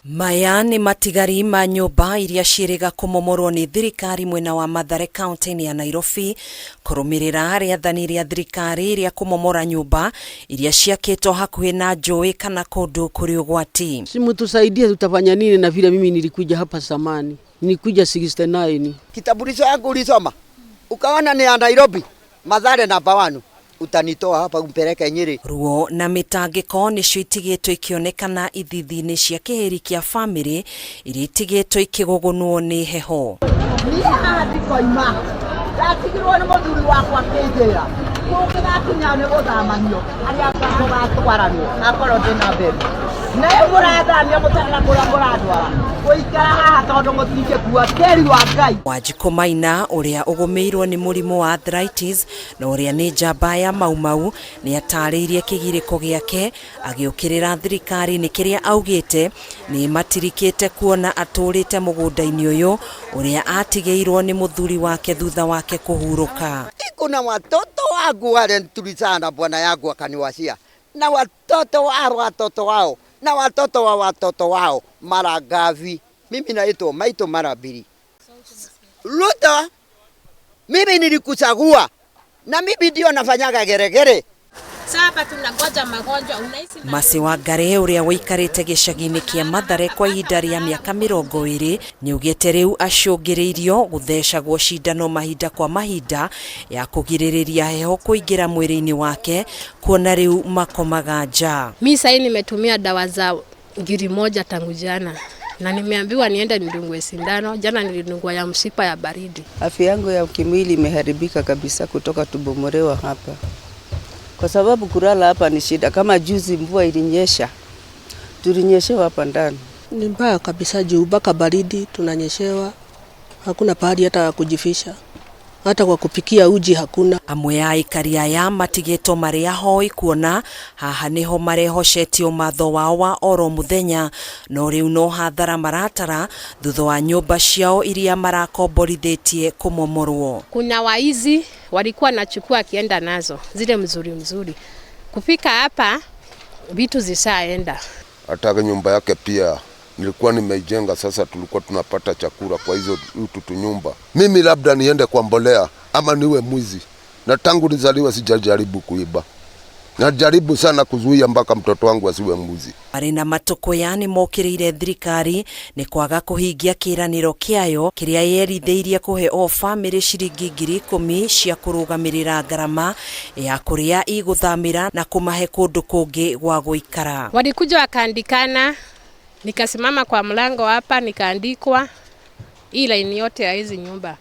Maya nĩ matigari ma nyũmba iria ciĩrĩga kũmomorwo nĩ thirikari mwena wa Mathare kaunti-inĩ ya Nairobi kũrũmĩrĩra rĩathani rĩa thirikari rĩa kũmomora nyũmba iria ciakĩtwo hakuhĩ na njũĩ kana kũndũ kũrĩ ũgwati. Si mtusaidie, tutafanya nini? Na vile mimi nilikuja hapa zamani, nilikuja 69. Kitambulisho yangu ulisoma ukaona ni ya Nairobi, Mathare namba 1, utanitoa hapa umpeleke Nyeri. Ruo na mĩtangĩko nĩcio itigĩtwo ikĩonekana ithithi-inĩ cia kĩhĩri kĩa bamĩrĩ iria itigĩtwo ikĩgũgũnwo nĩ heho. Niĩ haha ndikoima, ndatigirwo nĩ mũthuri wakwa kĩnjĩra kũngĩgakinya nĩ gũthamanio harĩa tũgatwaranwo akorwo ndĩna mbeca na rĩu mũrathamia mũtarĩ kũrĩa mũrandwara gũikara haha tondũ mũtingĩkua tĩri wa Ngai. Wanjikũ Maina ũrĩa ũgũmĩirwo nĩ mũrimũ wa arthritis na ũrĩa nĩ njamba ya Mau Mau nĩ atarĩirie kĩgirĩko gĩake agĩũkĩrĩra thirikari nĩ kĩrĩa augĩte nĩ matirikĩte kuona atũrĩte mũgũnda-inĩ ũyũ ũrĩa atigĩirwo nĩ mũthuri wake thutha wake kũhurũka. Iko na watoto wangu wale tulizaa na bwana yangu akaniwachia, na watoto wa watoto wao na watoto wa watoto wao mara ngapi? Mimi naitwa Maito mara mbili. Ruto, mimi nilikuchagua na mimi ndio nafanyaga geregere. Sasa hapa tunangoja magonjwa, unahisi na Mercy Wangari ũrĩa ũikarĩte gĩcagi-inĩ kĩa Mathare kwa ihinda rĩa mĩaka 20 nĩaugĩte rĩu acũngĩrĩirio gũthecagwo cindano mahinda kwa mahinda ya kũgirĩrĩria heho kũingĩra mwĩrĩ-inĩ wake kuona rĩu makomaga nja. Mi sahii nimetumia dawa za 1000 tangu jana na nimeambiwa niende nidungwe sindano. Jana nilidungwa ya mshipa ya baridi. Afya yangu ya kimwili imeharibika kabisa kutoka tubomolewa hapa, kwa sababu kulala hapa ni shida. Kama juzi mvua ilinyesha, tulinyeshewa hapa ndani. Ni mbaya kabisa juu mpaka baridi tunanyeshewa, hakuna pahali hata kujifisha, hata kwa kupikia uji hakuna. Amwe a aikari aya matigĩtwo marĩ ahoi kuona haha nĩho marehocetie ũmatho wao wa oro mũthenya, no rĩu no hathara maratara thutha wa nyũmba ciao iria marakomborithĩtie kũmomorwo. Kuna waizi walikuwa nachukua akienda nazo zile mzuri mzuri, kufika hapa vitu zishaenda. Hata nyumba yake pia nilikuwa nimeijenga, sasa tulikuwa tunapata chakula kwa hizo utu nyumba. Mimi labda niende kwa mbolea ama niwe mwizi, na tangu nizaliwe sijajaribu kuiba. Najaribu sana kuzuia mpaka mtoto wangu asiwe mwizi. Marĩ na matũkũya nĩ mokĩrĩire thirikari nĩ kwaga kũhingia kĩĩranĩro kĩayo kĩrĩa yerithĩirie kũhe o bamĩrĩ ciringi 10,000 cia kũrũgamĩrĩra ngarama ya kũrĩa igũthamĩra na kũmahe kũndũ kũngĩ gwa gũikara. Walikuja wakaandikana, nikasimama kwa mlango hapa nikaandikwa hii laini yote ya hizi nyumba,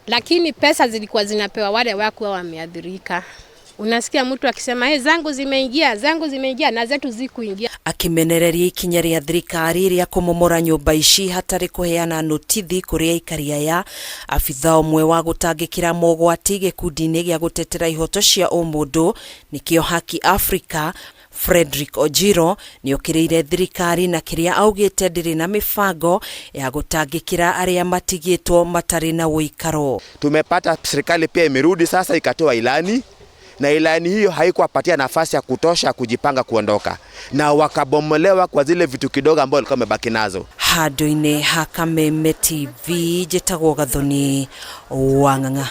lakini pesa zilikuwa zinapewa wale wakuwa wameathirika. Unasikia mtu akisema hey, zangu zimeingia, zangu zimeingia, na zetu zikuingia. Akimenereria ikinya rĩa thirikari rĩa kũmomora nyũmba ici hatarĩ kũheana notithi kũrĩ aikari aya, abitha ũmwe wa gũtangĩkĩra mogwati gĩkundi-inĩ gĩa gũtetera ihoto cia ũmũndũ nĩkĩo Haki Africa Frederick Ojiro nĩokĩrĩire thirikari na kĩrĩa augĩte ndĩrĩ na mĩbango ya gũtangĩkĩra arĩa matigĩtwo matarĩ na ũikaro. Tumepata serikali pia imerudi sasa ikatoa ilani, na ilani hiyo haikuwapatia nafasi ya kutosha kujipanga kuondoka, na wakabomolewa kwa zile vitu kidogo ambao walikuwa wamebaki nazo. Handũ-inĩ ha Kameme TV njĩtagwo Gathoni wa Ng'ang'a.